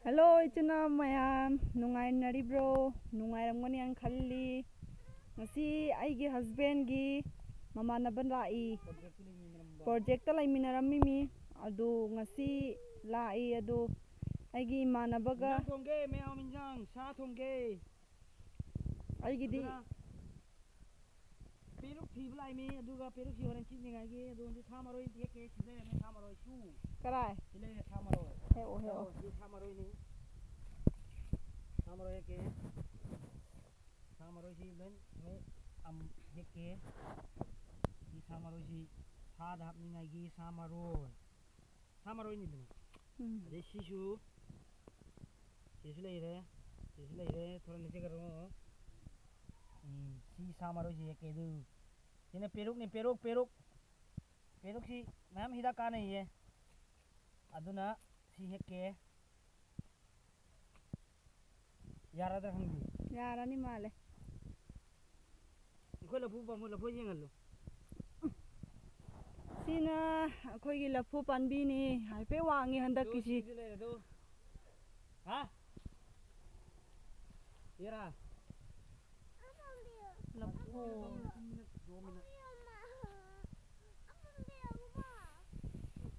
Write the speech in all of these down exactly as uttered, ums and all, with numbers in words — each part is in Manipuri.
ꯍꯜꯂꯣ, ꯏꯆꯤꯟ ꯏꯅꯥꯎ ꯃꯌꯥꯝ, ꯅꯨꯡꯉꯥꯏꯅꯔꯤꯕ꯭ꯔꯣ? ꯅꯨꯡꯉꯥꯏꯔꯝꯒꯅꯤ ꯍꯥꯏꯅ ꯈꯜꯂꯤ꯫ ꯉꯁꯤ ꯑꯩꯒꯤ ꯍꯁꯕꯦꯟꯒꯤ ꯃꯃꯥꯟꯅꯕ ꯂꯥꯛꯏ꯫ ꯄ꯭ꯔꯣꯖꯦꯛꯇ ꯂꯩꯃꯤꯟꯅꯔꯝꯃꯤꯃꯤ꯫ ꯑꯗꯨ ꯉꯁꯤ ꯂꯥꯛꯏ꯫ ꯑꯗꯨ ꯑꯩꯒꯤ ꯏꯃꯥꯟꯅꯕꯒ ꯏꯟꯖꯥꯡ ꯊꯣꯡꯒꯦ, ꯃꯌꯥꯝ ꯏꯟꯖꯥꯡ, ꯁꯥ ꯊꯣꯡꯒꯦ꯫ ꯑꯩꯒꯤꯗꯤ ꯑꯗꯨꯅ ꯄꯦꯔꯨꯛ ꯊꯤꯕ ꯂꯥꯛꯏꯃꯤ, ꯑꯗꯨꯒ ꯄꯦꯔꯨꯛꯁꯤ ꯍꯣꯔꯦꯟ ꯆꯤꯠꯅꯤꯡꯉꯥꯏꯒꯤ꯫ ꯑꯗꯨ ꯁꯥ ꯃꯔꯣꯏ ꯍꯦꯛꯀꯦ꯫ ꯁꯤ ꯂꯩꯔꯝꯃꯦ ꯁꯥ ꯃꯔꯣꯏꯁꯨ꯫ ꯀꯔꯥꯏ? ꯁꯤ ꯂꯩꯔꯦ ꯁꯥ ꯃꯔꯣꯏ꯫ ꯍꯦꯛꯑꯣ, ꯍꯦꯛꯑꯣ꯫ ꯑꯣ, ꯁꯤ ꯁꯥ ꯃꯔꯣꯏꯅꯤ꯫ ꯁꯥ ꯃꯔꯣꯏ ꯍꯦꯛꯀꯦ꯫ ꯁꯥ ꯃꯔꯣꯏꯁꯤ ꯂꯣꯏ ꯃꯣꯏ ꯑꯝ ꯍꯦꯛꯀꯦ꯫ ꯁꯤ ꯁꯥ ꯃꯔꯣꯏꯁꯤ ꯁꯥꯗ ꯍꯥꯞꯅꯤꯡꯉꯥꯏꯒꯤ ꯁꯥ ꯃꯔꯣꯏ꯫ ꯁꯥ ꯃꯔꯣꯏꯅꯤꯗꯅ꯫ ꯎꯝ꯫ ꯑꯗꯩ ꯁꯤꯁꯨ, ꯁꯤꯁꯨ ꯂꯩꯔꯦ, ꯁꯤꯁꯨ ꯂꯩꯔꯦ꯫ ꯊꯣꯔꯛ ꯅꯤꯡꯁꯤꯡꯈ꯭ꯔꯣ꯫ ꯎꯝ, ꯁꯤ ꯁꯥ ꯃꯔꯣꯏꯁꯤ ꯍꯦꯛꯀꯦ ꯑꯗꯨ꯫ ꯁꯤꯅ ꯄꯦꯔꯨꯛꯅꯤ, ꯄꯦꯔꯨꯛ, ꯄꯦꯔꯨꯛ꯫ ꯄꯦꯔꯨꯛꯁꯤ ꯃꯌꯥꯝ ꯍꯤꯗꯥꯛ ꯀꯥꯟꯅꯩꯌꯦ꯫ ꯑꯗꯨꯅ ꯁꯤ ꯍꯦꯛꯀꯦ꯫ ꯌꯥꯔꯗ꯭ꯔꯥ ꯈꯪꯗꯦ꯫ ꯌꯥꯔꯅꯤ ꯃꯥꯜꯂꯦ꯫ ꯑꯩꯈꯣꯏ ꯂꯐꯨ ꯄꯥꯝꯕ ꯂꯐꯣꯏ ꯌꯦꯡꯍꯜꯂꯨ꯫ ꯁꯤꯅ ꯑꯩꯈꯣꯏꯒꯤ ꯂꯐꯨ ꯄꯥꯝꯕꯤꯅꯤ꯫ ꯍꯥꯏꯐꯦꯠ ꯋꯥꯡꯉꯤ ꯍꯟꯗꯛꯀꯤꯁꯤ꯫ ꯁꯤꯗꯤ ꯂꯩꯔꯦ ꯑꯗꯣ꯫ ꯍꯥ? ꯌꯦꯔꯥ? ꯂꯐꯨ꯫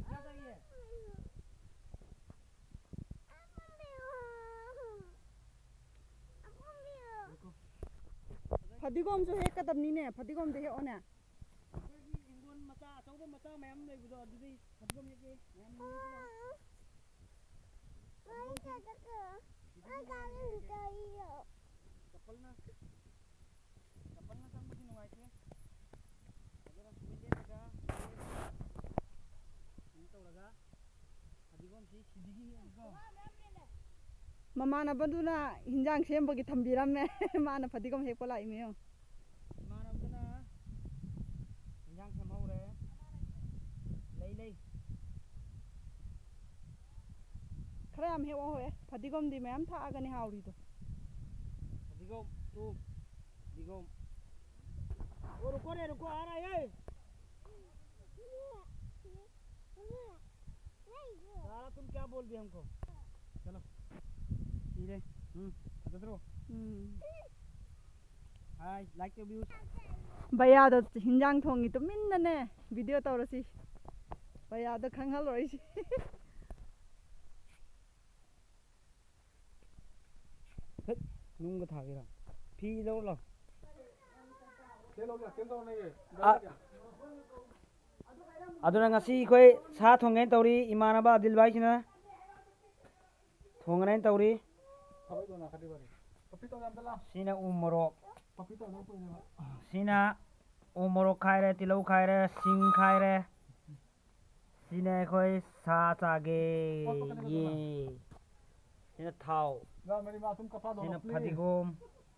ꯌꯥ ꯆꯥꯏꯌꯦ? ꯐꯗꯤꯒꯣꯝꯁꯨ ꯍꯦꯛꯀꯗꯕꯅꯤꯅꯦ, ꯐꯗꯤꯒꯣꯝꯗ ꯍꯦꯛꯑꯣꯅꯦ꯫ ꯑꯩꯈꯣꯏꯒꯤ ꯍꯤꯡꯒꯣꯜ ꯃꯆꯥ ꯑꯆꯧꯕ ꯃꯆꯥ ꯃꯌꯥꯝ ꯂꯩꯕꯗꯣ ꯑꯗꯨꯗꯩ ꯐꯗꯤꯒꯣꯝ ꯍꯦꯛꯀꯦ꯫ ꯃꯌꯥꯝ ꯍꯦꯛꯀꯦ꯫ ꯐꯗꯤꯒꯣꯝ ꯆꯠꯄꯜꯅ ꯆꯄꯜꯅ ꯆꯪꯕꯗꯤ ꯅꯨꯡꯉꯥꯏꯇꯦ꯫ ꯑꯗꯨꯅ ꯁꯨꯃꯥꯏꯅ ꯂꯦꯞꯄꯒ, ꯁꯨꯃꯥꯏꯅ ꯇꯧꯔꯒ, ꯐꯗꯤꯒꯣꯝꯁꯤ ꯁꯤꯗꯒꯤ ꯍꯦꯛꯑꯒꯀꯣ꯫ ꯃꯃꯥꯟꯅꯕꯗꯨꯅ ꯍꯤꯟꯖꯥꯡ ꯁꯦꯝꯕꯒꯤ ꯊꯝꯕꯤꯔꯝꯃꯦ꯫ ꯃꯥꯅ ꯐꯗꯤꯒꯣꯝ ꯍꯦꯛꯄ ꯂꯥꯛꯏꯃꯤ ꯌꯦꯡꯉꯣ꯫ ꯏꯃꯥꯟꯅꯕꯗꯨꯅ ꯍꯤꯟꯖꯥꯡ ꯁꯦꯝꯍꯧꯔꯦ꯫ ꯂꯩ, ꯂꯩ꯫ ꯈꯔ ꯌꯥꯝ ꯍꯦꯛꯑꯣ ꯍꯣꯏ꯫ ꯐꯗꯤꯒꯣꯝꯗꯤ ꯃꯌꯥꯝ ꯊꯥꯛꯑꯒꯅꯤ ꯍꯥꯎꯔꯤꯗꯣ꯫ ꯐꯗꯤꯒꯣꯝ ꯇꯨ꯫ फूल गोभी। ओ रुको रे, रुको, आ रहा है। सारा तुम क्या बोल दिया हमको? चलो। ꯎꯝ, ꯐꯖꯗ꯭ꯔꯣ? ꯎꯝ꯫ ꯍꯥꯏ, ꯂꯥꯏꯛ ꯇꯧꯕꯤꯌꯨ꯫ ꯕꯌꯥꯗꯣ ꯍꯤꯟꯖꯥꯡ ꯊꯣꯡꯉꯤ, ꯇꯨꯃꯤꯟꯅꯅꯦ ꯚꯤꯗꯤꯑꯣ ꯇꯧꯔꯁꯤ꯫ ꯕꯌꯥꯗꯣ ꯈꯪꯍꯜꯂꯣꯏꯁꯤ꯫ ꯍꯠ, ꯅꯨꯡꯒ ꯊꯥꯒꯦꯔꯥ? ꯐꯤ ꯂꯧꯔ ꯂꯥꯎ꯫ ꯀꯩ ꯂꯧꯒꯦ? ꯀꯩꯝ ꯇꯧꯔꯅꯦ꯫ ꯑ, ꯑꯗꯨꯅ ꯉꯁꯤ ꯑꯩꯈꯣꯏ ꯁꯥ ꯊꯣꯡꯒꯦꯅ ꯇꯧꯔꯤ, ꯏꯃꯥꯟꯅꯕ ꯑꯕꯗꯨꯜ ꯚꯥꯏꯁꯤꯅ ꯊꯣꯡꯒꯅꯦꯅ ꯇꯧꯔꯤ꯫ ꯊꯕꯛ ꯇꯧꯅ ꯈꯗꯤ ꯋꯥꯔꯤ꯫ ꯄꯞꯄꯤ ꯇꯧꯅ ꯑꯝꯇ ꯂꯥꯎ꯫ ꯁꯤꯅ ꯎ ꯃꯣꯔꯣꯛ, ꯄꯞꯄꯤ ꯇꯧꯅ ꯀꯨꯏꯔꯦꯕ꯫ ꯁꯤꯅ ꯎ ꯃꯣꯔꯣꯛ ꯈꯥꯏꯔꯦ, ꯇꯤꯜꯍꯧ ꯈꯥꯏꯔꯦ, ꯁꯤꯡ ꯈꯥꯏꯔꯦ꯫ ꯁꯤꯅ ꯑꯩꯈꯣꯏ ꯁꯥ ꯆꯥꯒꯦ꯫ ꯌꯦ꯫ ꯁꯤꯅ ꯊꯥꯎ, ꯒꯥ ꯃꯔꯤ ꯃꯥ ꯊꯨꯝ ꯀꯐꯥ ꯗꯣꯅꯣ, ꯁꯤꯅ please꯫ ꯐꯗꯤꯒꯣꯝ,